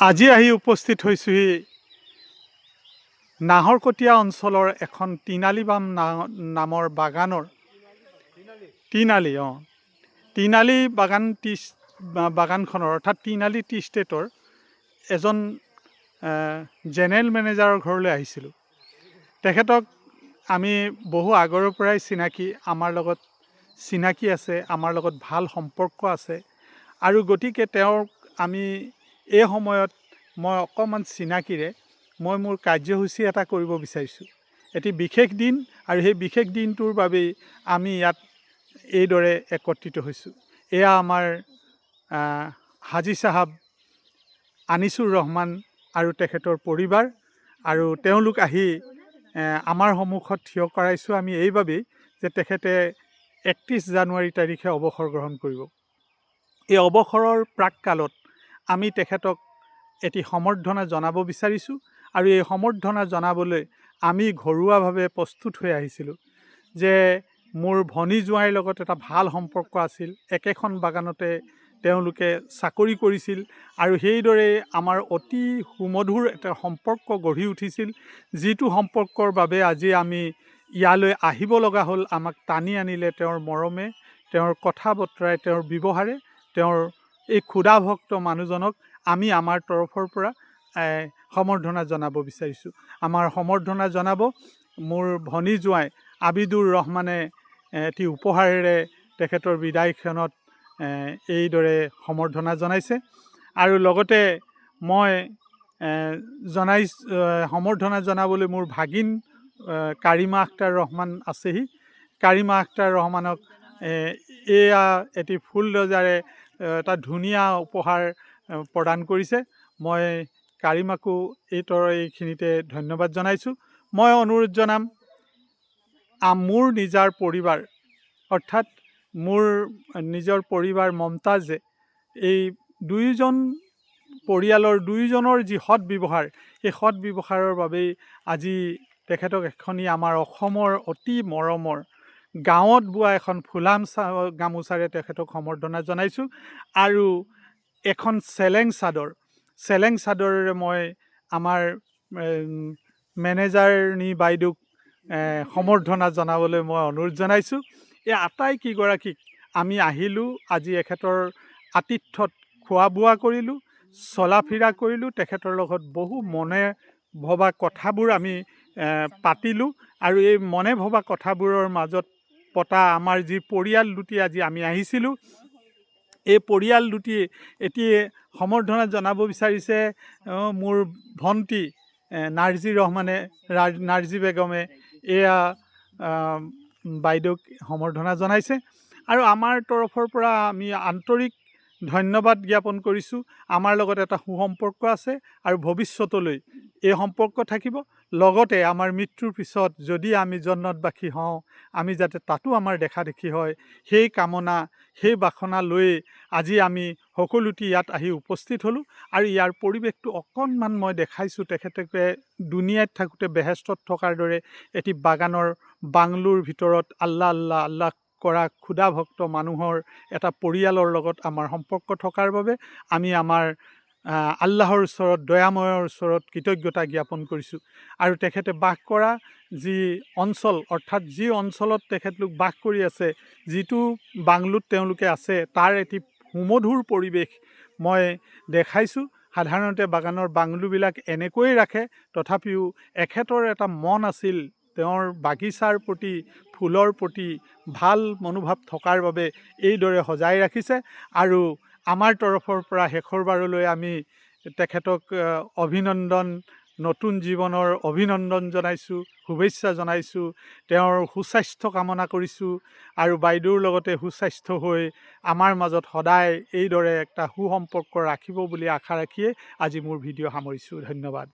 আজি আহি উপস্থিত হৈছোঁহি নাহৰকটীয়া অঞ্চলৰ এখন তিনালিবাম নামৰ বাগানৰ তিনালি তিনালি বাগান টি বাগানখনৰ অৰ্থাৎ তিনালি টি ষ্টেটৰ এজন জেনেৰেল মেনেজাৰৰ ঘৰলৈ আহিছিলোঁ। তেখেতক আমি বহু আগৰৰ পৰাই চিনাকি, আমাৰ লগত চিনাকি আছে, আমাৰ লগত ভাল সম্পৰ্ক আছে আৰু গতিকে তেওঁক আমি এই সময়ত মই অকণমান চিনাকিৰে মই মোৰ কাৰ্যসূচী এটা কৰিব বিচাৰিছোঁ। এটি বিশেষ দিন আৰু সেই বিশেষ দিনটোৰ বাবেই আমি ইয়াত এইদৰে একত্ৰিত হৈছোঁ। এয়া আমাৰ হাজী চাহাব আনিছুৰ ৰহমান আৰু তেখেতৰ পৰিবাৰ আৰু তেওঁলোক আহি আমাৰ সন্মুখত থিয় কৰাইছোঁ আমি এইবাবেই যে তেখেতে 31 জানুৱাৰী তাৰিখে অৱসৰ গ্ৰহণ কৰিব। এই অৱসৰৰ প্ৰাককালত আমি তেখেতক এটি সম্বৰ্ধনা জনাব বিচাৰিছোঁ আৰু এই সম্বৰ্ধনা জনাবলৈ আমি ঘৰুৱাভাৱে প্ৰস্তুত হৈ আহিছিলোঁ যে মোৰ ভনী জোঁৱাইৰ লগত এটা ভাল সম্পৰ্ক আছিল, একেখন বাগানতে তেওঁলোকে চাকৰি কৰিছিল আৰু সেইদৰেই আমাৰ অতি সুমধুৰ এটা সম্পৰ্ক গঢ়ি উঠিছিল, যিটো সম্পৰ্কৰ বাবে আজি আমি ইয়ালৈ আহিব লগা হ'ল। আমাক টানি আনিলে তেওঁৰ মৰমে, তেওঁৰ কথা বতৰাই, তেওঁৰ ব্যৱহাৰে। তেওঁৰ এই ক্ষুধাভক্ত মানুহজনক আমি আমাৰ তৰফৰ পৰা সম্বৰ্ধনা জনাব বিচাৰিছোঁ। আমাৰ সম্বৰ্ধনা জনাব মোৰ ভনী জোঁৱাই আবিদুৰ ৰহমানে এটি উপহাৰেৰে তেখেতৰ বিদায় ক্ষণত এইদৰে সম্বৰ্ধনা জনাইছে। আৰু লগতে মই জনাই সম্বৰ্ধনা জনাবলৈ মোৰ ভাগিন কাৰিমা আখতাৰ ৰহমান আছেহি। কাৰিমা আখতাৰ ৰহমানক এয়া এটি ফুল দজাৰে এটা ধুনীয়া উপহাৰ প্ৰদান কৰিছে। মই কাৰিমাকো এইখিনিতে ধন্যবাদ জনাইছোঁ। মই অনুৰোধ জনাম, মোৰ নিজাৰ পৰিবাৰ অৰ্থাৎ মোৰ নিজৰ পৰিবাৰ মমতাজে এই দুয়োজন পৰিয়ালৰ দুয়োজনৰ যি সৎ ব্যৱহাৰ, সেই সৎ ব্যৱহাৰৰ বাবেই আজি তেখেতক এখনি আমাৰ অসমৰ অতি মৰমৰ গাঁৱত বোৱা এখন ফুলাম গামোচাৰে তেখেতক সম্বৰ্ধনা জনাইছোঁ আৰু এখন চেলেং চাদৰ, চেলেং চাদৰেৰে মই আমাৰ মেনেজাৰনী বাইদেউক সম্বৰ্ধনা জনাবলৈ মই অনুৰোধ জনাইছোঁ। এই আটাইকেইগৰাকীক আমি আহিলোঁ, আজি এখেতৰ আতিথ্যত খোৱা বোৱা কৰিলোঁ, চলা ফুৰা কৰিলোঁ, তেখেতৰ লগত বহু মনে ভবা কথাবোৰ আমি পাতিলোঁ আৰু এই মনে ভবা কথাবোৰৰ মাজত পতা আমাৰ যি পৰিয়াল দুটি আজি আমি আহিছিলোঁ, এই পৰিয়াল দুটি এতিয়া সম্বৰ্ধনা জনাব বিচাৰিছে। মোৰ ভণ্টি নাৰ্জী ৰহমানে, নাৰ্জী বেগমে এয়া বাইদেউক সম্বৰ্ধনা জনাইছে আৰু আমাৰ তৰফৰ পৰা আমি আন্তৰিক ধন্যবাদ জ্ঞাপন কৰিছোঁ। আমাৰ লগত এটা সুসম্পৰ্ক আছে আৰু ভৱিষ্যতলৈ এই সম্পৰ্ক থাকিব। লগতে আমাৰ মৃত্যুৰ পিছত যদি আমি জন্নতবাসী হওঁ, আমি যাতে তাতো আমাৰ দেখা দেখি হয়, সেই কামনা, সেই বাসনা লৈয়ে আজি আমি সকলোটি ইয়াত আহি উপস্থিত হ'লোঁ। আৰু ইয়াৰ পৰিৱেশটো অকণমান মই দেখাইছোঁ। তেখেতকে দুনিয়াত থাকোঁতে বেহেস্তত থকাৰ দৰে এটি বাগানৰ বাংলোৰ ভিতৰত আল্লাহ আল্লাহ আল্লাহ কৰা ক্ষুধাভক্ত মানুহৰ এটা পৰিয়ালৰ লগত আমাৰ সম্পৰ্ক থকাৰ বাবে আমি আমাৰ আল্লাহৰ ওচৰত, দয়াময়ৰ ওচৰত কৃতজ্ঞতা জ্ঞাপন কৰিছোঁ। আৰু তেখেতে বাস কৰা যি অঞ্চল, অৰ্থাৎ যি অঞ্চলত তেখেতলোক বাস কৰি আছে, যিটো বাংলোত তেওঁলোকে আছে, তাৰ এটি সুমধুৰ পৰিৱেশ মই দেখাইছোঁ। সাধাৰণতে বাগানৰ বাংলোবিলাক এনেকৈয়ে ৰাখে, তথাপিও এখেতৰ এটা মন আছিল, তেওঁৰ বাগিচাৰ প্ৰতি, ফুলৰ প্ৰতি ভাল মনোভাৱ থকাৰ বাবে এইদৰে সজাই ৰাখিছে। আৰু আমাৰ তৰফৰ পৰা শেষৰবাৰলৈ আমি তেখেতক অভিনন্দন, নতুন জীৱনৰ অভিনন্দন জনাইছোঁ, শুভেচ্ছা জনাইছোঁ, তেওঁৰ সুস্বাস্থ্য কামনা কৰিছোঁ আৰু বাইদেউৰ লগতে সুস্বাস্থ্য হৈ আমাৰ মাজত সদায় এইদৰে এটা সুসম্পৰ্ক ৰাখিব বুলি আশা ৰাখিয়ে আজি মোৰ ভিডিঅ' সামৰিছোঁ। ধন্যবাদ।